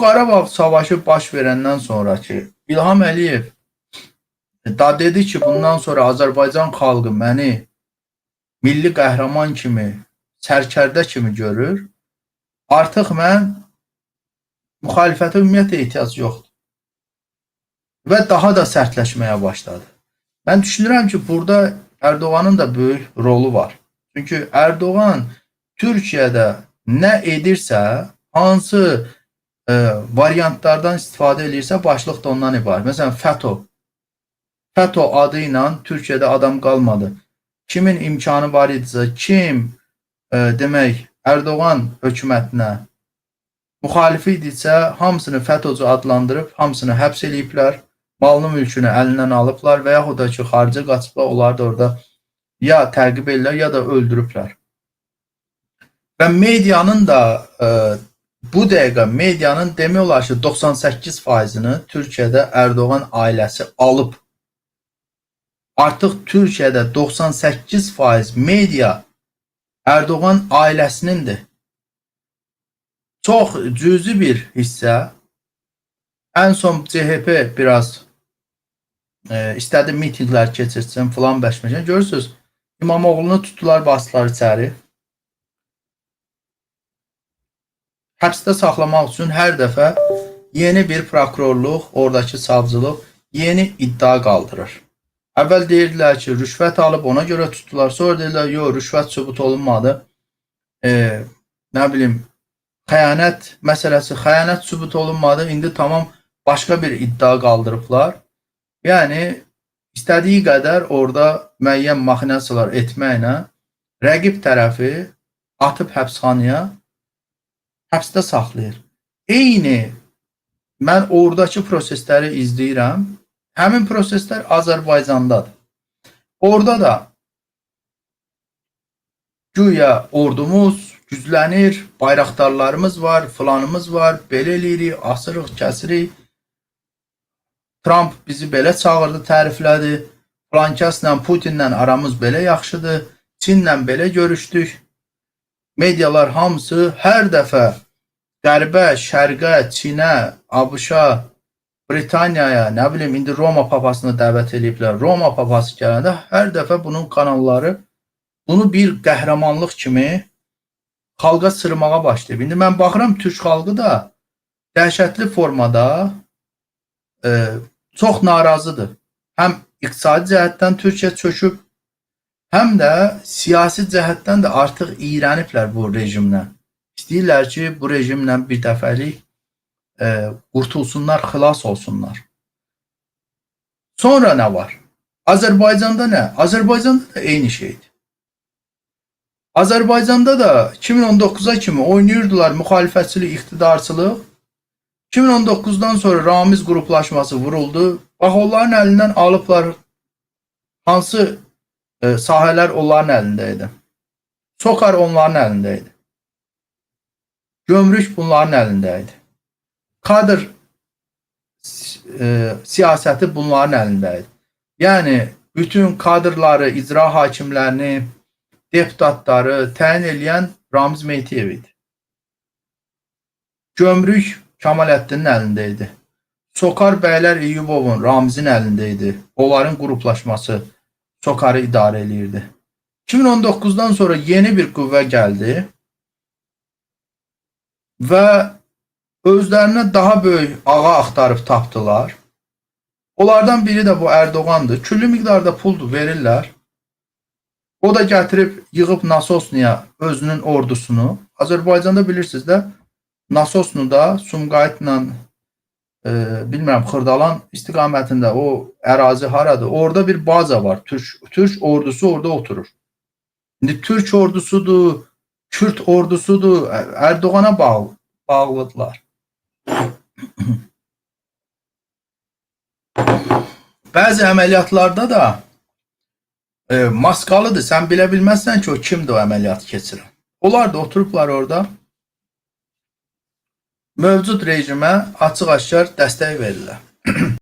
Qarabağ savaşı baş verəndən sonraki İlham Əliyev da dedi ki, bundan sonra Azərbaycan xalqı məni milli qəhrəman kimi, sərkərdə kimi görür. Artıq mən müxalifətə ümumiyyətlə ehtiyac yoxdur. Və daha da sərtləşməyə başladı. Mən düşünürəm ki, burada Erdoğanın da böyük rolu var. Çünki Erdoğan Türkiyədə nə edirsə, hansı variantlardan istifadə eləyirsə, başlıq da ondan ibarət. Məsələn, FETÖ. FETÖ adı ilə Türkiyədə adam qalmadı. Kimin imkanı var idisə, kim demək Erdoğan hökumətinə müxalif idisə, hamısını FETÖ'cü adlandırıb, hamısını həbs eləyiblər, malını mülkünü əlindən alıblar və yaxud da ki, xaricə qaçıblar, onları da orada ya təqib edirlər, ya da öldürüblər. Və medianın da bu dəqiqə medianın demək olar ki, 98%-ni Türkiyədə Erdoğan ailəsi alıb. Artıq Türkiyədə 98% media Erdoğan ailəsinindir. Çox cüzi bir hissə. Ən son CHP biraz istədi mitinqlər keçirsin filan bəşməşən. Görürsünüz, İmamoğlunu tutdular, basdılar içəri. Həbsdə saxlamaq üçün hər dəfə yeni bir prokurorluq, oradakı savcılıq yeni iddia qaldırır. Əvvəl deyirdilər ki, rüşvət alıb, ona görə tutdular. Sonra deyirlər, yox, rüşvət sübut olunmadı. Nə bilim, xəyanət məsələsi, xəyanət sübut olunmadı. İndi tamam başqa bir iddia qaldırıblar. Yəni, istədiyi qədər orada müəyyən maxinasiyalar etməklə rəqib tərəfi atıb həbsxanaya, həbsdə saxlayır. Eyni mən oradakı prosesləri izləyirəm. Həmin proseslər Azərbaycandadır. Orada da güya ordumuz güclənir, bayraqdarlarımız var, filanımız var, belə eləyirik, asırıq, kəsirik. Trump bizi belə çağırdı, təriflədi. Filan kəslə, Putinlə aramız belə yaxşıdır. Çinlə belə görüşdük. Medialar hamısı hər dəfə qərbə, şərqə, Çinə, ABŞ-a, Britaniyaya, nə bilim, indi Roma papasını dəvət eləyiblər. Roma papası gələndə hər dəfə bunun kanalları bunu bir qəhrəmanlıq kimi xalqa sırmağa başlayıb. İndi mən baxıram, türk xalqı da dəhşətli formada çox narazıdır. Həm iqtisadi cəhətdən Türkiyə çöküb, həm də siyasi cəhətdən də artıq iyrəniblər bu rejimlə. İstəyirlər ki, bu rejimlə bir dəfəlik qurtulsunlar, xilas olsunlar. Sonra nə var? Azərbaycanda nə? Azərbaycanda da eyni şeydir. Azərbaycanda da 2019-a kimi oynayırdılar müxalifətçilik, iqtidarçılıq. 2019-dan sonra Ramiz qruplaşması vuruldu. Bax, onların əlindən alıblar hansı sahələr onların əlində idi. Sokar onların əlində idi. Gömrük bunların əlində idi. Kadr siyasəti bunların əlində idi. Yəni, bütün kadrları, icra hakimlərini, deputatları təyin eləyən Ramiz Mehdiyev idi. Gömrük Kamaləddinin əlində idi. Sokar Bəylər Eyyubovun, Ramizin əlində idi. Onların qruplaşması Sokarı idarə eləyirdi. 2019-dan sonra yeni bir qüvvə gəldi və özlərinə daha böyük ağa axtarıb tapdılar. Onlardan biri də bu Erdoğandır. Küllü miqdarda puldur, verirlər. O da gətirib yığıb Nasosnuya özünün ordusunu. Azərbaycanda bilirsiniz də Nasosnuda Sumqayıtla bilmirəm Xırdalan istiqamətində o ərazi haradır? Orada bir baza var. Türk ordusu orada oturur. İndi Türk ordusudur, Kürt ordusudur, Erdoğana bağlıdılar. Bəzi əməliyyatlarda da maskalıdır. Sən bilə bilməzsən ki, o kimdir o əməliyyatı keçirən. Onlar da oturublar orada. Mövcud rejimə açıq-aşkar dəstək verirlər.